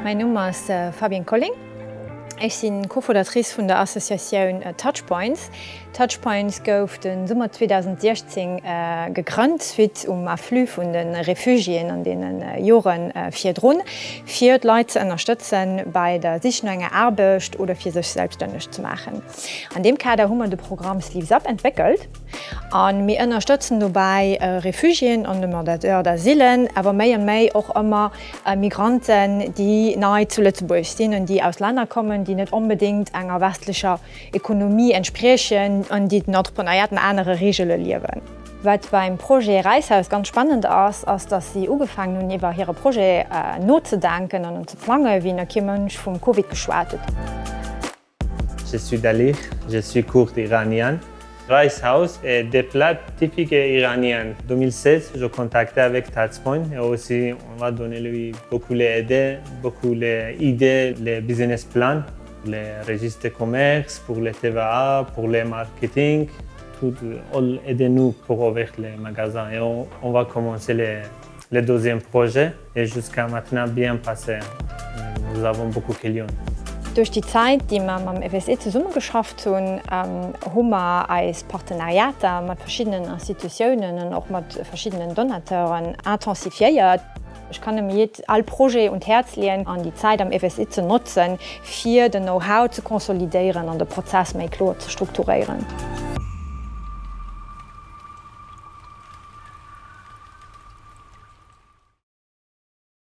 Mäin Numm ass Fabienne Colling. Ech si Co-Fondatrice vun der Associatioun Touchpoints. Touchpoints gouf de Summer 2016 gegrënnt, suite um Afflux vun de Refugiéen an deene Jore virdrun, fir d'Leit ze ënnerstëtzen bei der Sich no enger Aarbecht oder fir sech selbststänneg ze maachen. An deem Kader hu mer de Programm Sleeves Up entwéckelt. A mir ënnerstëtzen dobäi Refugiéen an Demandeurs d'asilen, awer méi an méi och ëmmer Migranten, déi nei zu Lëtzebuerg sinn an déi aus Länner kommen, déi net onbedéngt enger westlecher Ekonomie entspriechen an déi den Entrepreneuriat no anere Reegele liewen. Wat beim Projet Räishaus ganz spannend ass, ass, datt si ugefaangen hunn, iwwer hire Projet nozedenken an en ze plangen, wéi nach kee Mënsch vum Covid geschwat huet. Je suis Dalir, je suis kurde iranien. Rice House est des plats typiques iraniens. 2016, je contactais avec Touchpoint et aussi on va donner lui beaucoup les aider, beaucoup les idées, les business plans, les registres de commerce, pour les TVA, pour les marketing. Tout all aider nous pour ouvrir les magasins et on, on va commencer les, les deuxième projet et jusqu'à maintenant bien passé. Nous avons beaucoup clients. Duerch déi Zäit, déi mer mam FSE zesummegeschafft hunn, hu mer eis Partenariater mat verschiddenen Institutiounen an och mat verschiddenen Donateuren intensifiéiert. Ech kann nëmme jidd all Projet un d'Häerz leeën, an déi Zäit am FSE ze notzen, fir den Know-how ze konsolidéieren an de Prozess méi kloer ze strukturéieren.